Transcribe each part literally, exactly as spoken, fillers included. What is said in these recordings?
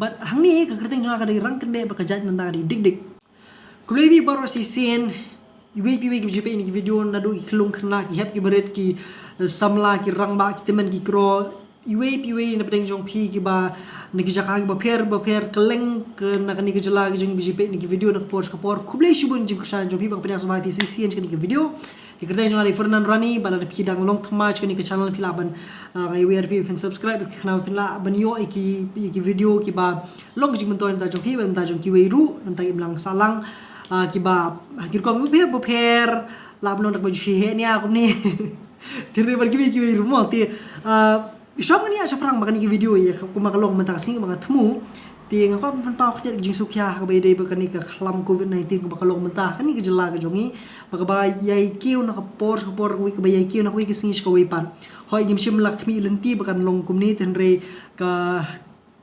But hangne ka kyrteng jong nga ka dei Rangkyndeh bad ka jait mynta ka dei Dikdik. Khublei phi baroh shisien, iwei pa iwei kiba ju peit ïa kane ka video, naduh ki khyllung khynnah, ki hep ki barit, ki, eh, samla, ki rangbah, ki tymmen, ki kro, iwei pa iwei na pdeng jong phi kiba na ki jaka kiba pher bapher, kylleng ka na kane ka jylla ka jong ngi ba ju peit ïa kane ka video na ka por sha ka por. Khublei shibun jingkyrshan jong phi ba nga pdiang sngewbha ïa phi shisien sha kane ka video. Ka kyrteng jong nga dei Fernand Rani, bad lada phi dang long thymmai sha kane ka channel phi lah ban, ah, nga ïa wer ïa phi phin subscribe, khnang ba phin lah ban ïoh ïa ki, ïa ki video kiba long ka jingmyntoi na bynta jong phi, bad na bynta jong kiwei ruh, na bynta ki imlang sahlang, ah, kiba ha ki rukom bapher bapher, lah ban long da kaba ju heh nia kumne. Te hynrei bad kiwei kiwei ruh mo, te, ah, shong kane ïa shaphrang ba kane ka video ïa ka, kumba ka long mynta ka sngi ba nga thmu. Te nga kwah ban pynpaw khyndiat ka jingsngewkhia ha kaba ïadei bad kane ka khlam covid nineteen kumba ka long mynta ha kane ka jylla ka jong ngi. Ba kaba ïai kiew na ka por sha ka por, kawei kaba ïai kiew na kawei ka sngi sha kawei pat. Hooid ngim shym la khmih lynti ba kan long kumne, te hynrei ka,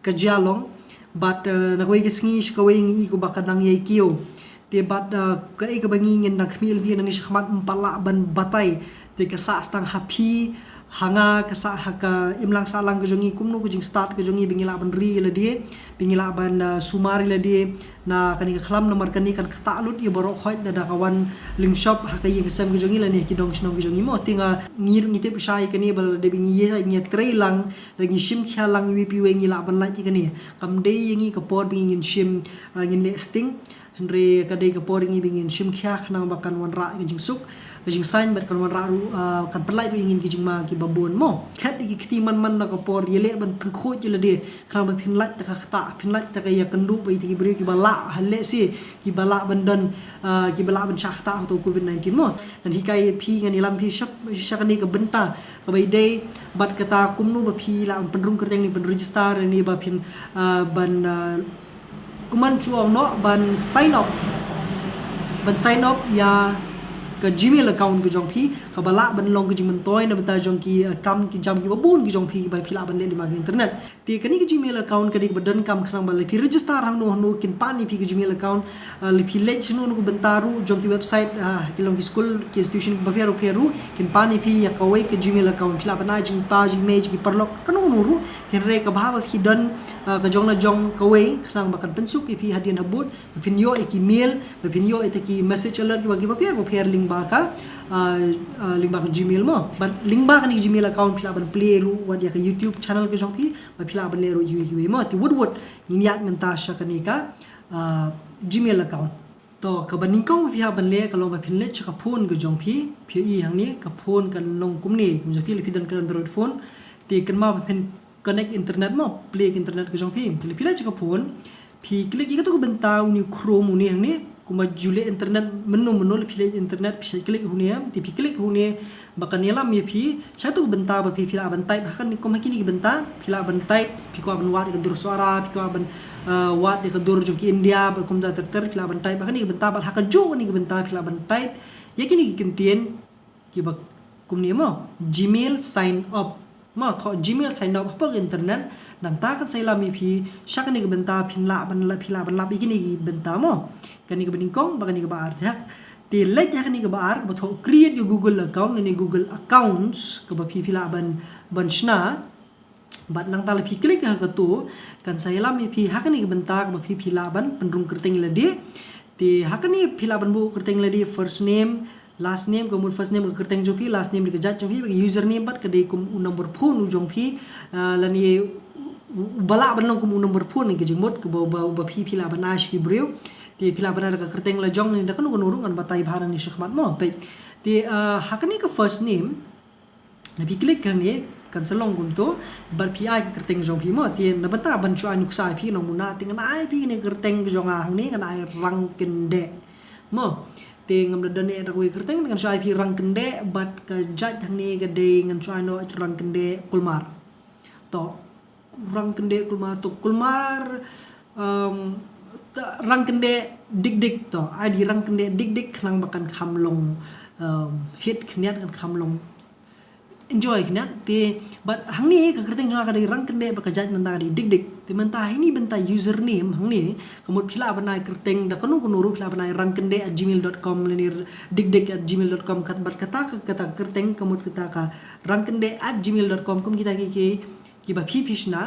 ka jia long. Bad, eh, na kawei ka sngi sha kawei ngi i kumba ka dang ïai kiew. Te bad, eh, kaei kaba ngi ngin dang khmih lynti nangne shakhmat ym pat lah ban batai. Te ka sah tang ha phi, ha nga, ka sah ha ka imlang sahlang ka jong ngi, kumno ka jingstad ka jong ngi ba ngi lah ban ri ïa lade, ba ngi lah ban, eh, sumar ïa lade na kane ka khlam, namar kane kan ktah lut ïa baroh khoit lada ka wan lyngshop ha ka ïing ka sem ka jong ngi lane ki dong shnong ka jong ngi mo. Te nga, ngi ruh ngi tip shai kane ba lada ba ngi ïa, ngi ïatrei lang, lada ngi shim khia lang iwei pa iwei ngi lah ban lait ïa kane. Kam dei ïa ngi ka por ba ngi ngin shim, ah, ngin leh sting. Hynrei ka dei ka por ïa ngi ba ngin shim khia khnang ba kan wanrah ka jingsuk, ka jingsain bad kan wanrah ruh, ah, kan pynlait ruh ïa ngin ki jingma kiba bun mo. Khet ïa ki kti man man na ka por, ïaleh ban pynkhuid ïa lade khnang ba phin lait da ka ktah, phin lait da ka ïakynduh bad ïa ki briew kiba lah, ha lehse kiba lah ban don, ah, kiba lah ban shah ktah ha u covid nineteen mo. Ngan hikai ïa phi, ngan ïalam phi sha, sha kane ka bynta kaba ïadei bad kata kumno ba phi lah ban pynrung kyrteng ne pynregister ne ba phin, ah, ban, ah, kumno shu ong noh, ban sign up, ban sign up ïa ka Gmail account ka jong phi kaba lah ban long ka jingmyntoi na bynta jong ki, ah, kam ki jam kiba bun ki jong phi kiba phi lah ban leh lyngba ka internet. Te kane ka Gmail account ka dei kaba donkam khnang ba lada phi register hangno hangno kin pan ïa phi ka Gmail account, ah, lada phi leit shano na ka bynta ruh jong ki website, ah, ki long ki skul, ki institution bapher bapher ruh kin pan ïa phi ïa kawei ka Gmail account, phi lah ban ai jong i pa jong i mei jong i paralok kano kano ruh. Te hynrei kaba bha ba phi don, ah, ka jong la jong kawei khnang ba kan pynsuk ïa phi hadien habud, ba phin ïoh ïa ki mail, ba phin ïoh ïa ki message alert kiba, kiba pher bapher lyngba ka, ah, ah, lyngba ka Gmail mo. Bad lyngba kane ka Gmail account phi lah ban plie ruh wat ïa ka YouTube channel ka jong phi, ba phi lah ban leh ruh iwei iwei mo. Te wut wut ngin ïaid mynta sha kane ka, ah, Gmail account. To kaba nyngkong ba phi hap ban leh ka long ba phin leit sha ka phone ka jong phi, phi ïohi hangne ka phone kan long kumne, kum jong phi lada phi don ka Android phone, te kynmaw ba phin connect internet mo, plie ka internet ka jong phi. Te lada phi leit sha ka phone, phi click ïa kato ka bynta une u Chrome une hangne, kumba ju leh internet mynno mynno, lada phi leh internet phi shait click hangne, te phi click hangne, ba kan ïalam ïa phi sha kato ka bynta ba phi, phi lah ban type ha kane, kum ha kine ki bynta phi lah ban type, phi kwah ban wad ïa ka dur Sohra, phi kwah ban, eh, wad ïa ka dur jong ki India bad kumta ter ter, phi lah ban type ha kane ka bynta, bad ha kajuh kane ka bynta phi lah ban type ïa kine ki kyntien kiba kumne mo, Gmail sign up. Mo, thoh Gmail sign up hapoh ka internet, nangta kan sa ïalam ïa phi sha kane ka bynta, phin lah ban lap, phi lah ban lap ïa kine ki bynta mo. Kane kaba nyngkong bad kane kaba ar, te hak. Te leit ha kane kaba ar kaba thoh create your Google account ne Google accounts, kaba phi, phi lah ban, ban shna. Bad nangta lada phi click ha kato, kan sa ïalam ïa phi ha kane ka bynta kaba phi, phi lah ban pynrung kyrteng ïa lade. Te ha kane phi lah ban buh kyrteng ïa lade, first name, last name, ka mut first name ka kyrteng jong phi, last name dei ka jait jong phi, bad ka username bad ka dei kum u number phone u jong phi, ah, lane u, u, uba lah ban long kum u number phone ne ka jingmut kaba, ba, ba phi, phi lah ban ai sha ki briew. Te phi lah ban ai da ka kyrteng la jong ne da kano kano ruh, ngan batai bha nangne shakhmat mo. Peit. Te, ah, ha kane ka first name, lada phi click hangne kan sa long kumto, bad phi ai ka kyrteng jong phi mo. Te na bynta ban shu ai nuksa ïa phi nongmuna, te ngan ai ïa phi kane ka kyrteng jong nga hangne, ngan ai Rangkyndeh mo. Te ngam da don eh da kawei ka kyrteng, te ngan shu ai ïa phi Rangkyndeh, bad ka jait hangne ka dei, ngan shu ai noh Rangkyndeh Kulmar. To Rangkyndeh Kulmar, to Kulmar, um, ta-, Rangkyndeh Dikdik, to ai da i Rangkyndeh Dikdik khnang ba kan kham long, um, hit khyndiat, kan kham long enjoy khyndiat. Te bad hangne ka kyrteng jong nga ka dei Rangkyndeh bad ka jait mynta ka dei Dikdik. Te mynta ha ine i bynta username hangne, ka mut phi lah ban ai kyrteng da kano kano ruh, phi lah ban ai rangkyndeh at gmail dot com lane dikdik at gmail dot com, kat, bad kata ka, kata ka kyrteng ka mut kata ka rangkyndeh at gmail dot com, kum kita ki, ki, kiba phi, phi shna.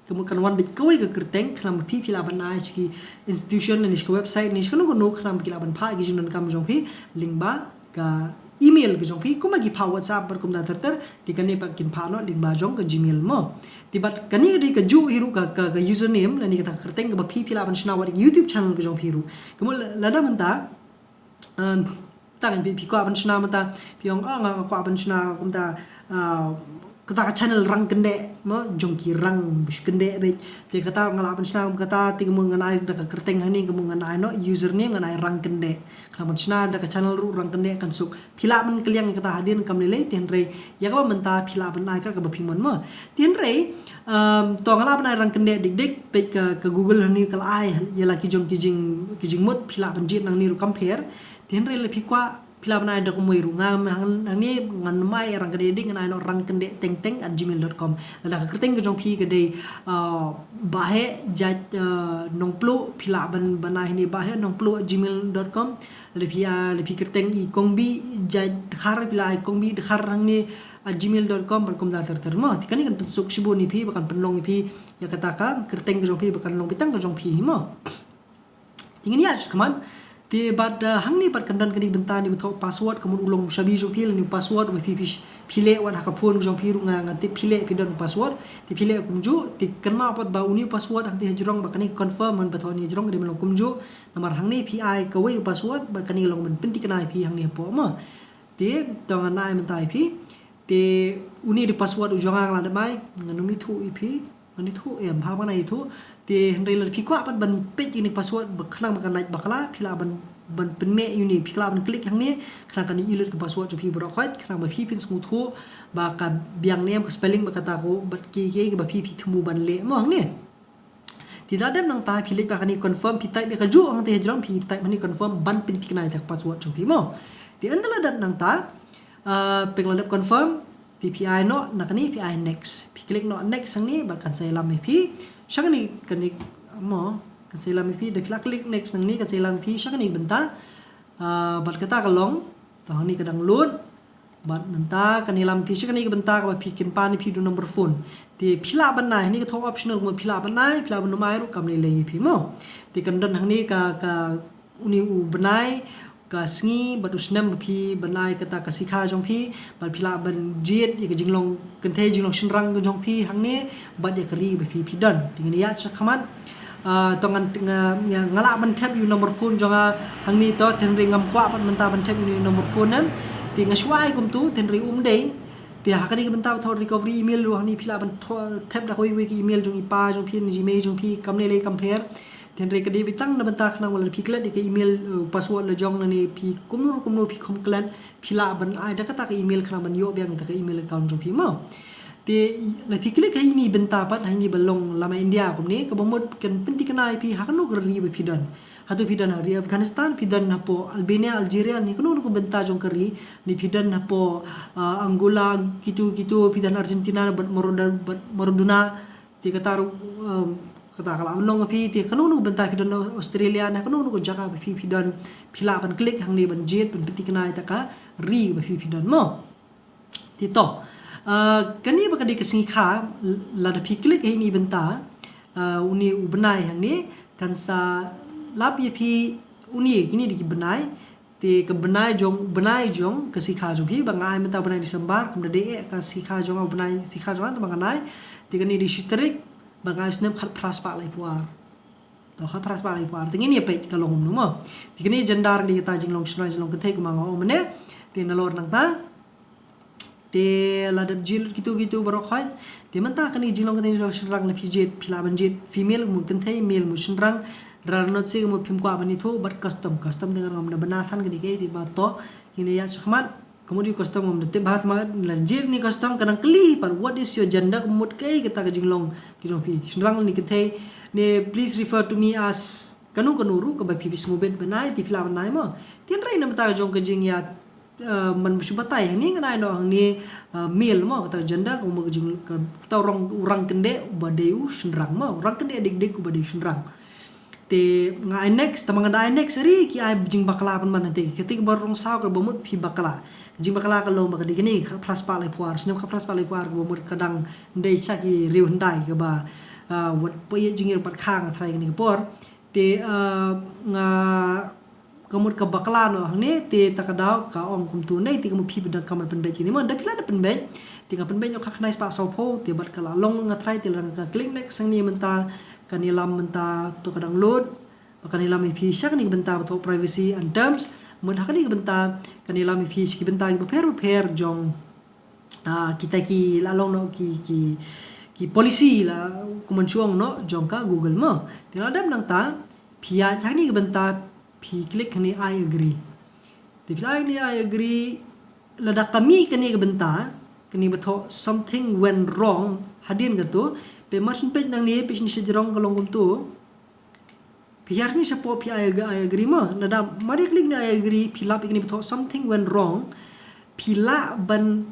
Ka mut kan wan beit kawei ka kyrteng khnang ba phi phi lah ban ai sha ki institution ne sha ka website ne sha kano kano khnang ba ki lah ban phah ki jingdonkam jong phi lyngba ka email ka jong phi, kumba ki phah WhatsApp bad kumta ter ter, te kane pat kin phah noh lyngba jong ka Gmail mo. Te bad kane ka dei kajuh hi ruh ka, ka, ka username lane kata ka kyrteng kaba phi phi lah ban shna wat ïa ka YouTube channel ka jong phi ruh. Ka mut lada mynta, um, tang phi, phi kwah ban shna mynta, phi ong, "Ah, nga, nga kwah ban shna kumta, ah, kata ka channel rang kyndeh mo, jong ki rang bad kyndeh beit." Te kata nga lah ban shna kata, te ka mut ngan ai da ka kyrteng hangne, ka mut ngan ai noh username, ngan ai rang kyndeh. Khnang ban shna da ka channel ruh rang kyndeh kan suk. Phi lah ban kylliang ïa kata hadien kam lei lei, te hynrei ïa kaba mynta phi lah ban ai ka kaba phi mon mo. Te hynrei, um, to nga lah ban ai rang kyndeh dik dik, peit ka, ka Google hangne ka la ai ïa la ki jong ki jing, ki jingmut, phi lah ban jied nangne ruh kam pher. Te hynrei lada phi kwah, phi lah ban ai da kumwei ruh. Nga hang, hangne ngan ym ai rang kyndeh dik, ngan ai noh rang kyndeh teng teng at gmail dot com. Lada ka kyrteng ka jong phi ka dei, ah, Bah Heh jait, ah, Nongpluh, phi lah ban, ban ai hangne Bah Heh Nongpluh at gmail dot com. Lada phi, ah, lada phi kyrteng i Kong Bih jait Dkhar, phi lah ai Kong Bih Dkhar hangne at gmail dot com bad kumta ter ter mo. Te kane kan pynsuk shibun ïa phi, ba kan pynlong ïa phi ïa kata ka kyrteng ka jong phi, ba kan long beit tang ka jong phi hi mo. Te ngin ïa shakhmat. Te bad, ah, hangne pat kan don kane ka bynta ne ba thoh password, ka mut u long u shabi jong phi lane u password ba phi, phi, phi leh wat ha ka phone ka jong phi ruh, nga, nga tip phi leh, phi don u password. Te phi leh kumjuh, te kynmaw pat ba une u password hangtei hajrong bad kane ka confirm man ba thoh ne hajrong ka dei ban long kumjuh. Namar hangne phi ai kawei u password bad kane ka long ban pynthikna ïa phi hangne hapoh mo. Te to ngan ai mynta ïa phi. Te une u dei password u jong nga, nga la dep ai, ngan ym ithuh ïa phi. Ngan ithuh, em, ha, ngan ithuh. Te hynrei lada phi kwah pat ban peit ïa kane ka password ba khnang ba kan lait bakla, phi lah ban, ban pynmih ïa une, phi lah ban click hangne khnang kan ïoh lut ka password jong phi baroh khoit, khnang ba phi phin sngewthuh ba ka biang ne em, ka spelling bad kata ko, bad kiei kiei kiba phi phi thmu ban leh mo hangne. Te lada dep nangta phi leit ba kane confirm, phi type ïa kajuh hangtei hajrong, phi type hangne confirm ban pynthikna ïa ka password jong phi mo. Te ynda la dep nangta, ah, peit la dep confirm, te phi ai noh na kane, phi ai next. Phi click noh next hangne bad kan sa ïalam ïa phi sha kane, kane mo, kan sa ïalam ïa phi, da phi la click next hangne kan sa ïalam ïa phi sha kane ka bynta. Ah, bad kata ka long, to hangne ka dang load. Bad mynta kan ïalam ïa phi sha kane ka bynta kaba phi kynpan ïa phi da u number phone. Te phi lah ban ai, hangne ka thoh optional, ka mut phi lah ban ai, phi lah ban ym ai ruh kam lei lei ïa phi mo. Te kan don hangne ka, ka, une u bnai, ka sngi bad u snem ba phi bnai kata ka sikha jong phi, bad phi lah ban jied ïa ka jinglong kynthei jinglong shynrang ka jong phi hangne, bad ïa ka ri ba phi phi don. Te ngin ïa shakhmat. Ah, to ngan, nga, nga, nga lah ban thep ïa u number phone jong nga hangne to, te hynrei ngam kwah pat mynta ban thep ïa u number phone ne em. Te nga shu ai kumtu, te hynrei um dei. Te ha kane ka bynta ba thoh recovery email ruh hangne phi lah ban thoh, thep da kawei kawei ka email jong i pa jong phi ne i mei jong phi, kam lei lei kam pher. Te hynrei ka dei beit tang na bynta khnang ba lada phi klet ïa ka email, eh, password la jong lane phi kumno kumno phi khum klet, phi lah ban ai da kata ka email khnang ban ïoh biang ïa kata ka email account jong phi mo. Te lada phi click ha ine i bynta pat, ha ine ba long lama India kumne, kaba mut kan pynthikna ïa phi ha kano ka ri ba phi don. Hato phi don ha ri Afghanistan, phi don hapoh Albania, Algeria, ne kano kano ka bynta jong ka ri, ne phi don hapoh, ah, Angola, kito kito, phi don Argentina bad Maradona, bad Maradona, te kata ruh, um, kata ka lah ban long ïa phi, te kano kano ka bynta phi don, Australia, ne kano kano ka jaka ba phi phi don, phi lah ban click hangne ban jied ban pynthikna ïa kata ka ri ba phi phi don mo. Te to, ah, kane ba ka dei ka sngi kha, lada phi click ha ine i bynta, ah, une u bnai hangne, kan sa lap ïa phi une, kine dei ki bnai, te ka bnai jong, bnai jong ka sngi kha jong phi, ba nga ai mynta bnai December, kumta dei eh ka sngi kha jong nga, bnai sngi kha jong nga, te ba nga ai, te kane dei shi tarik, ba nga ai u snem khatphra spah laiphew ar. To khatphra spah laiphew ar. Te ngin ïa peit ka long kumno mo. Te kane gender dei kata jinglong shynrang jinglong kynthei kumba nga ong mynne. Te nalor nangta. Te la dep jied lut kito kito baroh khoit. Te mynta kane jinglong kynthei jinglong shynrang lada phi jied, phi lah ban jied female mut kynthei, male mut shynrang. Rather not say mut phim kwah ban ithuh bad custom. Custom te nga ruh ngam da bna than kane kaei te ba to. Ngin ïa shakhmat. Ka mut ïa u custom ngam da tip bha, te ma la jied ïa une u custom ka dang kylli pat, "What is your gender?" Ka mut kaei kata ka jinglong ka jong phi, shynrang ne kynthei, ne, "Please refer to me as," kano kano ruh kaba phi phi sngewbit ban ai, te phi lah ban ai mo. Te hynrei na bynta ka jong ka jingïa, eh, man ba shu batai hangne ngan ai noh hangne, eh, male mo, kata ka gender, ka mut ka jing, kata u rang, u rang kyndeh uba dei u shynrang mo, u rang kyndeh dik dik uba dei u shynrang. Te nga ai next, tangba nga da ai next ri ki ai jingbakla pynban, te kata kaba rong saw kaba mut phi bakla. Jingbakla ka long ba ka dei kane, khatphra spah laiphew ar, snem khatphra spah laiphew ar kaba mut ka dang dei sha ki riew hyndai kaba, Ah, wat poi ïa jingir pat kha nga tharai kane ka por. Te, ah, nga ka mut ka bakla noh hangne, te ta ka daw ka ong kumtu ne, te ka mut phi ba dang kam pynbeit kine mo, da phi la da pynbeit. Te nga pynbeit noh kha khnai spah sawphew, te bad ka la long nga tharai, te la nga click next hangne mynta, kane lam mynta to ka dang load. Ba kane lam ïa phi sha kane ka bynta ba thoh privacy and terms. Mut ha kane ka bynta, kane lam ïa phi sha ki bynta ki bapher bapher jong, ah, kita ki la long noh ki, ki, ki policy la kumne shu ong noh jong ka Google mo. Te la dep nangta, phi ïa sha kane ka bynta, phi click hangne I agree. Te phi la hangne I agree, lada ka mih kane ka bynta, kane ba thoh something went wrong, hadien kato, phi mar syn peit nangne, phi shini sha jrong ka long kumto. Phi hiar shini shapoh phi I ag-, I agree mo. Lada mar ïa click ne I agree, phi lap ïa kane ba thoh something went wrong. Phi lah ban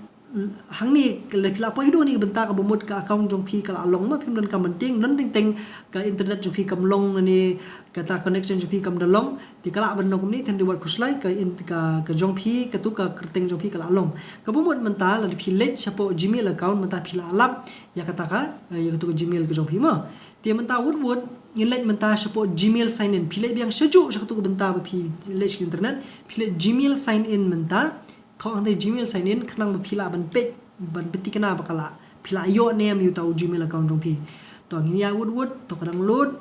hangne, la phi lah poi haduh kane ka bynta kaba mut ka account jong phi ka la long mo, phim don kam ban tieng, don teng teng ka internet jong phi kam long ne kata connection jong phi kam da long. Te ka lah ban long kumne, tang dei wat khuslai ka in-, ka, ka jong phi, katu ka kyrteng jong phi ka la long. Kaba mut mynta lada phi leit shapoh Gmail account mynta phi la lap ïa kata ka, eh, ïa katu ka Gmail ka jong phi mo. Te mynta wut wut, ngin leit mynta shapoh Gmail sign in. Phi leit biang shajuh sha katu ka bynta ba phi leit sha internet. Phi leit Gmail sign in mynta. Thoh hangta Gmail sign in, khnang ba phi lah ban peit, ban peit kane ba ka lah. Phi lah ïoh ne em ïa uta u Gmail account jong phi. To ngin ïa wut wut, to ka dang load.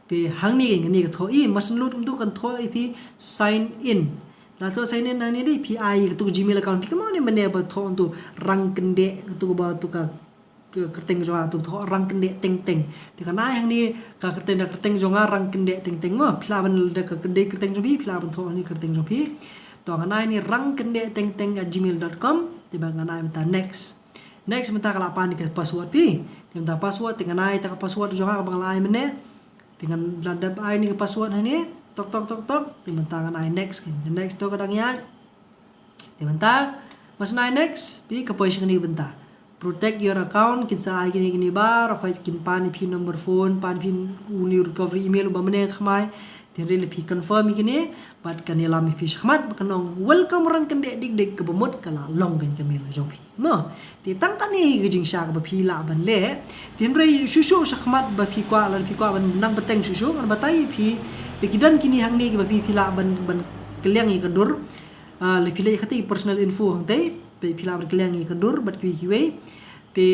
Te hangne kane ka thoh i, mar syn load kumto kan thoh ïa phi sign in. La thoh sign in hangne dei phi ai katu ka Gmail account phi kumne mynne ba thoh kumto Rangkyndeh katu ba tu ka ka kyrteng jong nga tu thoh Rangkyndeh Teng Teng. Te kan ai hangne ka kyrteng da kyrteng jong nga Rangkyndeh Teng Teng mo. Phi lah ban da ka kyrteng jong phi, phi lah ban thoh hangne kyrteng jong phi. To ngan ai hangne Rangkyndeh Teng Teng at gmail dot com. Te ba ngan ai mynta next. Next mynta ka la pan ïa ka password phi. Te mynta password te ngan ai ta ka password jong nga kaba nga la ai mynne. Te ngan la dep ai hangne ka password hangne. Tok tok tok tok. Te mynta ngan ai next. Next to ka dang ïaid. Te mynta, mar syn ai next, phi ka poi sha kane ka bynta. Protect your account, kin sa ai kine kine baroh, kin pan ïa phi number phone, pan ïa phi une u recovery email uba mynne khmai. Te hynrei la phi confirm ïa kine, bad kane lam ïa phi shakhmat, ba kan ong welcome Rangkyndeh Dik Dik kaba mut ka la long kane ka mail jong phi. Mo, te tang kane ka jingshai kaba phi lah ban leh. Te hynrei shuh shuh shakhmat ba phi kwah, lada phi kwah ban nang bteng shuh shuh, ngan batai ïa phi, te ki don kine hangne kiba phi phi lah ban, ban kylliang ïa ka dur. Ah, la phi leit kata personal info hangta, phi, phi lah ban kylliang ïa ka dur bad kiwei kiwei. Te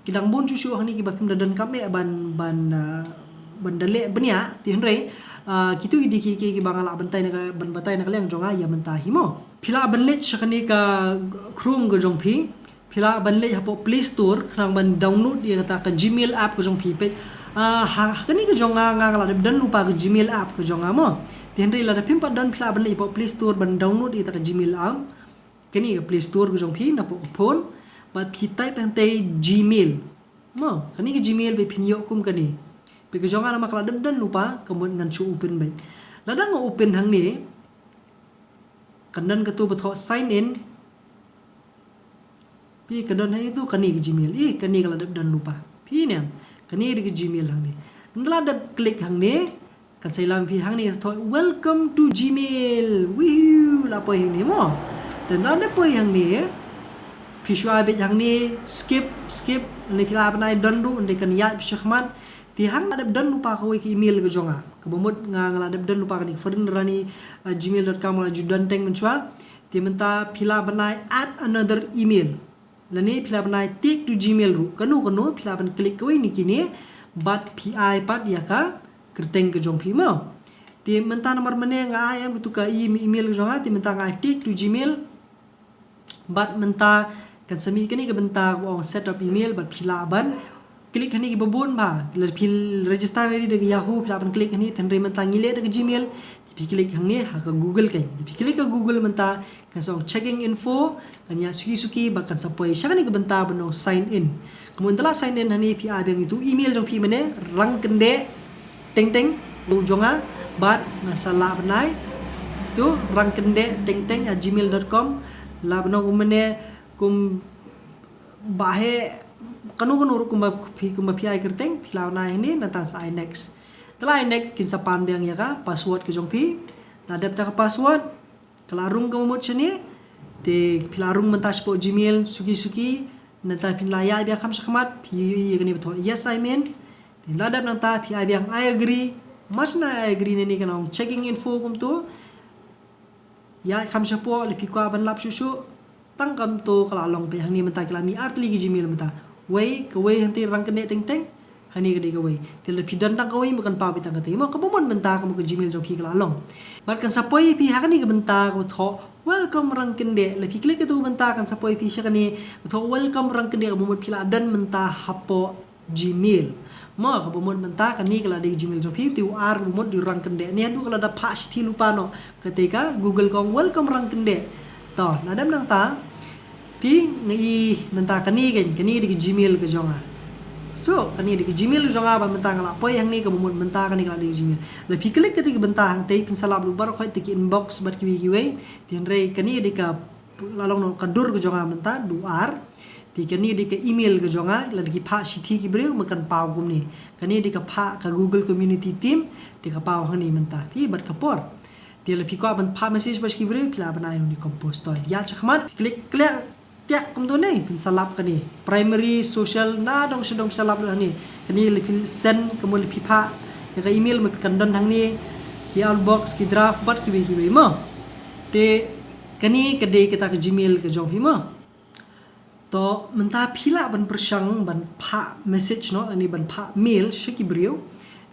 ki dang bun shuh shuh hangne kiba phim da donkam eh ban, ban, ah, ban da leh bniah, te hynrei, ah, kitu ki dei ki, ki, kiba nga lah ban batai na ka, ban batai na ka liang jong nga ïa mynta hi mo. Phi lah ban leit sha kane ka Chrome ka jong phi. Phi lah ban leit hapoh Play Store, khnang ban download ïa kata ka Gmail app ka jong phi peit. Ah, ha, ha kane ka jong nga, nga, nga la dep don lypa ka Gmail app ka jong nga mo. Te hynrei lada phim pat don phi lah ban leit hapoh Play Store ban download ïa kata ka Gmail app. Kane ka Play Store ka jong phi, na poh ka phone. Bad phi type hangta Gmail. Mo, kane ka Gmail ba phin ïoh kum kane. Peit ka jong nga namar ka la dep don lypa, ka mut ngan shu open beit. Lada nga open hangne. Kan don katu ba thoh sign in. Phi ka don ha itu kane ka Gmail. Eh, kane ka la dep don lypa. Phi ne em. Kane dei ka Gmail hangne. Nda la dep click hangne. Kan sa ïalam phi hangne ka sa thoh welcome to Gmail. Wihiu la poi hangne mo. Te nda la dep poi hangne. Phi shu ai beit hangne skip, skip. Hangne phi lah ban ai done ruh, nda kan ïaid phi shakhmat. Te hangne la dep don lypa kawei ka email ka jong nga. Kaba mut nga, nga la dep don lypa kane ka Farin Rani, ah, gmail dot com nga la ju don teng mynshuwa. Te mynta phi lah ban ai add another email. Lane phi lah ban ai take to Gmail ruh. Kano kano phi lah ban click kawei na kine. Bad phi ai pat ïa ka kyrteng ka jong phi mo. Te mynta namar mynne nga ai em katu ka e-, email ka jong nga. Te mynta nga ai take to Gmail. Bad mynta kan sa mih kane ka bynta kaba ong set up email bad phi lah ban click hangne kiba bun bha. Lada phi register ready da ka Yahoo phi lah ban click hangne, te hynrei mynta ngi leh da ka Gmail. Te phi click hangne ha ka Google kan. Te phi click ka Google mynta kan sa ong checking info, kan ïa suki suki bad kan sa poi sha kane ka bynta ban ong sign in. Kumne ynda la sign in hangne phi ai biang itu email jong phi mynne Rangkyndeh Teng Teng, u jong nga, bad nga sa lah ban ai itu Rangkyndeh Teng Teng at gmail dot com, lah ban ong kumne kumba heh, kano kano ruh kumba phi, kumba phi ai kyrteng, phi lah ban ai hangne, nangta sa ai next. Te la ai next, kin sa pan biang ïa ka password ka jong phi. Te la dep ta ka password, ka la rung ka mut shane. Te phi la rung mynta shapoh Gmail, suki suki. Nangta phin la ïa biang kham shakhmat, phi ïohi ïa kane ba thoh yes I'm in. Te la dep nangta phi ai biang I agree. Mar shu ai I agree ne ne ka nong checking info kumto. Ïa kham shapoh, lada phi kwah ban lap shuh shuh. Tang kumto ka la long phi hangne mynta ki la mih artylli ki Gmail mynta. Wei, kawei hangtei rangkynde teng teng. Hangne ka dei kawei. Te lada phi don tang kawei ma kan paw phi tang katei. Mo kaba mut mynta ka mut ka Gmail jong phi ka la long. Bad kan sa poi phi ha kane ka bynta kaba thoh welcome rangkynde. Lada phi click katu ka bynta kan sa poi phi sha kane ba thoh welcome rangkynde kaba mut phi la don mynta hapoh Gmail. Mo kaba mut mynta kane ka la dei Gmail jong phi, te u ar kaba mut dei rangkynde. Ne haduh ka la da phah shithi lypa noh. Katei ka Google ka ong welcome rangkynde. To, la dep nangta. Phi nga i mynta kane ka, kane dei ka Gmail ka jong nga. So, kane dei ka Gmail ka jong nga ba mynta nga la poi hangne kaba mut mynta kane ka la dei ka Gmail. Lada phi click katei ka bynta hangtei phin sa lap lypa ruh khoit te ki inbox bad kiwei kiwei. Te hynrei kane dei ka la long noh ka dur ka jong nga mynta du ar. Te kane dei ka email ka jong nga, lada ki phah shithi ki briew ma kan paw kumne. Kane dei ka phah ka Google Community Team, te ka paw hangne mynta. Phi bad ka por. Te lada phi kwah ban phah message bad ki briew, phi lah ban ai hangne compose to. Ïa shakhmat, phi click kliak tiak kumto ne, phin sa lap kane. Primary, social, na dong sha dong phin sa lap lut hangne. Kane lada phi send, ka mut lada phi phah ïa ka email ma phi kan don hangne, ki outbox, ki draft, bad kiwei kiwei mo. Te kane ka dei kata ka Gmail ka jong phi mo. To mynta phi lah ban pyrshang ban phah message noh, ani ban phah mail sha ki briew.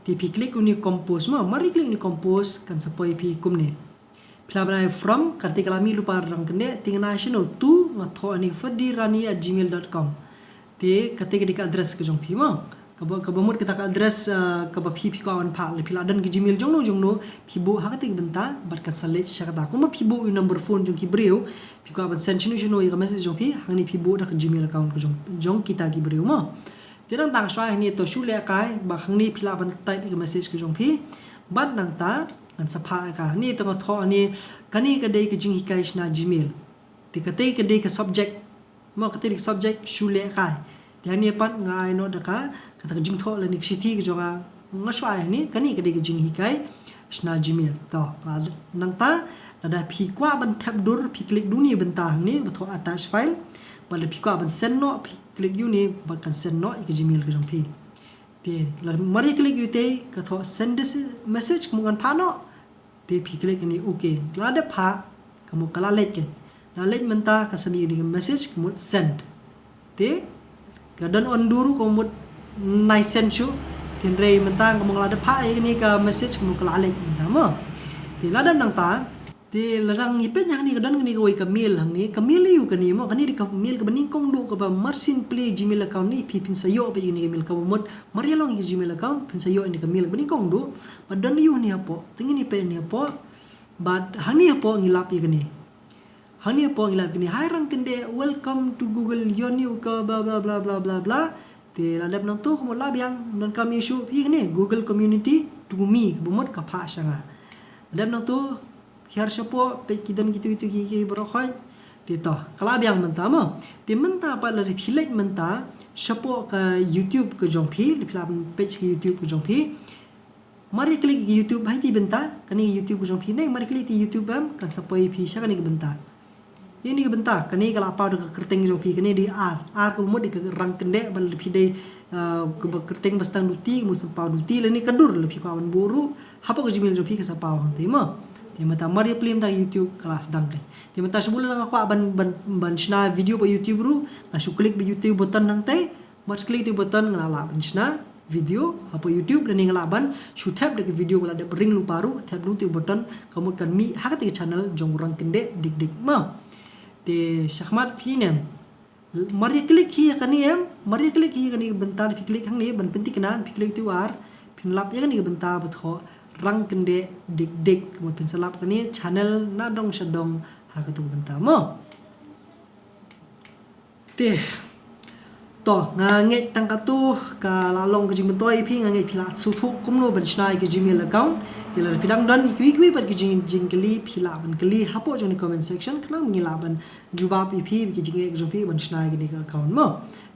Te phi click une compose mo, mar ïa click une compose kan sa poi phi kumne. Phi lah ban ai from, kata ka la mih lypa rangkynde, te nga ai shano to, nga thoh ani ferdyrani at gmail dot com. Te kata ka dei ka address ka jong phi mo. Kaba, kaba mut kata ka address, ah, kaba phi, phi kwah ban phah, lada phi la don ka Gmail jong no jong no, phi buh ha kata ka bynta, bad kan sa leit sha kata. Kumba phi buh ïa u number phone jong ki briew, phi kwah ban send shano shano ïa ka message jong phi, hangne phi buh da ka Gmail account ka jong, jong kita ki briew mo. Te nangta nga shu ai hangne to shu leh kai, bad hangne phi lah ban type ïa ka message ka jong phi. Bad nangta ngan sa phah ïa ka. Hangne to nga thoh hangne, kane ka dei ka jinghikai shna Gmail. Te kata ka dei ka subject. Mo kata ka dei ka subject shu leh kai. Te hangne pat nga ai noh da ka, kata ka jingthoh lane ka shithi ka jong nga, nga shu ai hangne, kane ka dei ka jinghikai shna Gmail. To, nangta lada phi kwah ban thep dur, phi click duni bynta hangne ba thoh attach file. Bad lada phi kwah ban send noh, phi click ïa une bad kan send noh ïa ka Gmail ka jong phi. Te lada mar ïa click ïa utei, ka thoh send this message, ka mut kan phah noh. Te phi click ïa une okay. La dep phah, ka mut ka la leit ka. La leit mynta ka sa mih ïa une ka message, ka mut send. Te ka don undo ruh ka mut nai send shuh. Te hynrei mynta ka mut la dep phah ïa une ka message, ka mut ka la leit mynta mo. Te la dep nangta. Te lada ngi peit hangne ka don kane kawei ka mail hangne, ka mail ïa u kane mo, kane dei ka mail kaba nyngkong duh kaba mar syn plie Gmail account ne phi phin sa ïoh peit ïa kane ka mail kaba mut mar ïa long ïa ka Gmail account phin sa ïoh ïa kane ka mail kaba nyngkong duh. Bad don ïa u hangne hapoh, te ngin ïa peit hangne hapoh. Bad hangne hapoh ngi lap ïa kane. Hangne hapoh ngi lap ïa kane. Hi Rangkynde, welcome to Google, your new ka bla bla bla bla bla bla. Te la dep nangto ka mut la biang, don kam issue phi kane Google Community to me, kaba mut ka phah sha nga. La dep nangto hiar shapoh, peit ki don kitu kitu ki, ki baroh khoit. Te to, ka la biang mynta mo. Te mynta pat lada phi leit mynta shapoh ka YouTube ka jong phi, lada phi lah ban peit ka YouTube ka jong phi. Mar ïa click ïa ka YouTube ha iti bynta, kane ka YouTube ka jong phi ne, mar ïa click ïa ka YouTube em, kan sa poi phi sha kane ka bynta. Ïa kane ka bynta, kane ka la paw da ka kyrteng jong phi, kane dei ar, ar kaba mut dei ka Rangkynde, bad lada phi dei, ah, kaba kyrteng ba sdang da u T, ka mut sa paw da u T, lane ka dur lada phi kwah ban buh ruh, hapoh ka Gmail jong phi ka sa paw hangtei mo. Te mynta mar ïa plie mynta ka YouTube ka la sdang ka. Te mynta shibun lada nga kwah ban, ban, ban shna video ba YouTube ruh, nga shu click ba YouTube button hangtei, Bad klik ïa utu u button nga la lah ban shna video hapoh YouTube lane nga lah ban shu thep da ka video ba la dep ring lypa ruh, thep da utu u button ka mut kan mih ha kata ka channel jong u Rangkynde Dik Dik mo. Te shakhmat phi ne em. Mar ïa klik hi ïa kane em, mar ïa klik hi ïa kane ka bynta, phi klik hangne ban pynthikna, phi klik utu u ar, phin lap ïa kane ka bynta ba thoh Rangkynde Dik Dik, ka mut phin sa lap kane channel na dong sha dong ha katu ka bynta mo. Te to, nga ngeit tang katto ka la long ka jingmyntoi ïa phi, nga ngeit phi la sngewthuh kumno ban shna ïa ka Gmail account. Te lada phi dang don ïa kiwei kiwei pat ki jing, jingkylli, phi lah ban kylli hapoh jong ka comment section, khnang ba ngi lah ban jubab ïa phi ïa ki jingeh ka jong phi ban shna ïa kane ka account mo.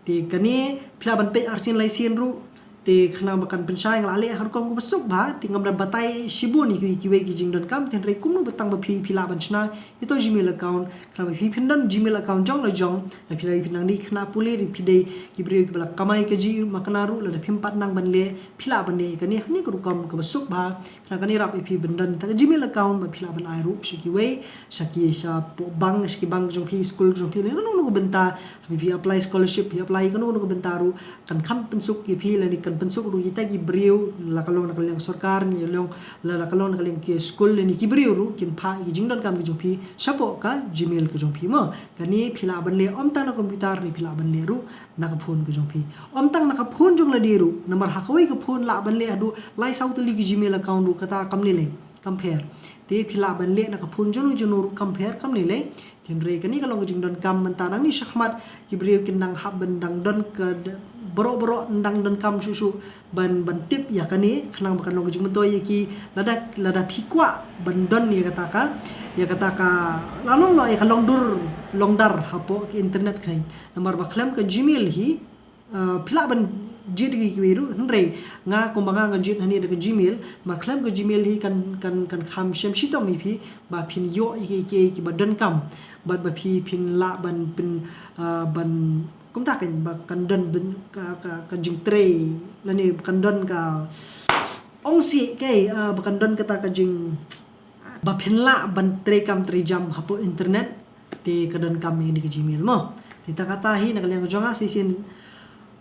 Te kane phi lah ban peit arsien laisien ruh. Te khnang ba kan pynshai nga la leh ha rukom kaba suk bha, te ngam da batai shibun ïa ki, kiwei ki jingdonkam, te hynrei kumno ba tang ba phi, phi lah ban shna ïa uto u Gmail account, khnang ba phi phin don Gmail account jong la jong, la phi la phi nang ni khynnah pule, ri phi dei ki briew kiba la kamai kajih ruh, ma kane ruh lada phim pat nang ban leh, phi lah ban leh kane, kane ka rukom kaba suk bha. Khnang kane ruh ïa phi ban don kata ka Gmail account ba phi lah ban ai ruh sha kiwei, sha ki, shapoh bank, sha ki bank jong phi, skul jong phi, lane kano kano ka bynta, phi, phi apply scholarship, phi apply kano kano ka bynta ruh, kan kham pynsuk ïa phi, lane kan pynsuk ruh ïa kita ki briew, la ka long na ka liang sorkar, ne long, la, la ka long na ka liang ki skul, lane ki briew ruh kin phah ïa ki jingdonkam ki jong phi shapoh ka Gmail ka jong phi mo. Kane phi lah ban leh ym tang na computer, ne phi lah ban leh ruh na ka phone ka jong phi. Ym tang na ka phone jong lade ruh, namar ha kawei ka phone lah ban leh haduh lai saw tylli ki Gmail account ruh, kata kam lei lei, kam pher. Te phi lah ban leh na ka phone jong no jong no ruh, kam pher, kam lei lei. Te hynrei kane ka long ka jingdonkam mynta, nangne shakhmat ki briew kin nang hap ban dang don ka d-, baroh baroh dang donkam shuh shuh ban, ban tip ïa kane, khnang ba kan long ka jingmyntoi ïa ki, lada, lada phi kwah ban don ïa kata ka, ïa kata ka, la long noh ïa ka longdur longdar hapoh ki internet kane. Namar ba khlem ka Gmail hi, uh, phi lah ban jied ïa kiwei ruh, hynrei nga kumba nga, nga jied hangne da ka Gmail, ba khlem ka Gmail hi kan, kan, kan kham shem shitom ïa phi ba phin ïoh ïa ki, ki, kiba donkam, bad ba phi phin lah ban pyn, uh, ban kumta kan, ba kan don ban ka, ka, ka jingtrei, lane kan don ka ong sih kei, uh, ba kan don kata ka jing, ba phin lah ban trei kam trei jam hapoh internet, te ka donkam ïa kane ka Gmail mo. Te kata hi na ka liang jong nga shisien.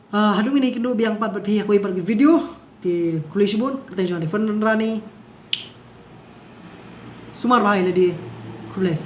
Ah, haduh mynne kynduh biang pat bad phi ha kawei pat ka video. Te khublei shibun, kyrteng jong nga dei Fernand Rani. Sumar bha ïa lade. Khublei.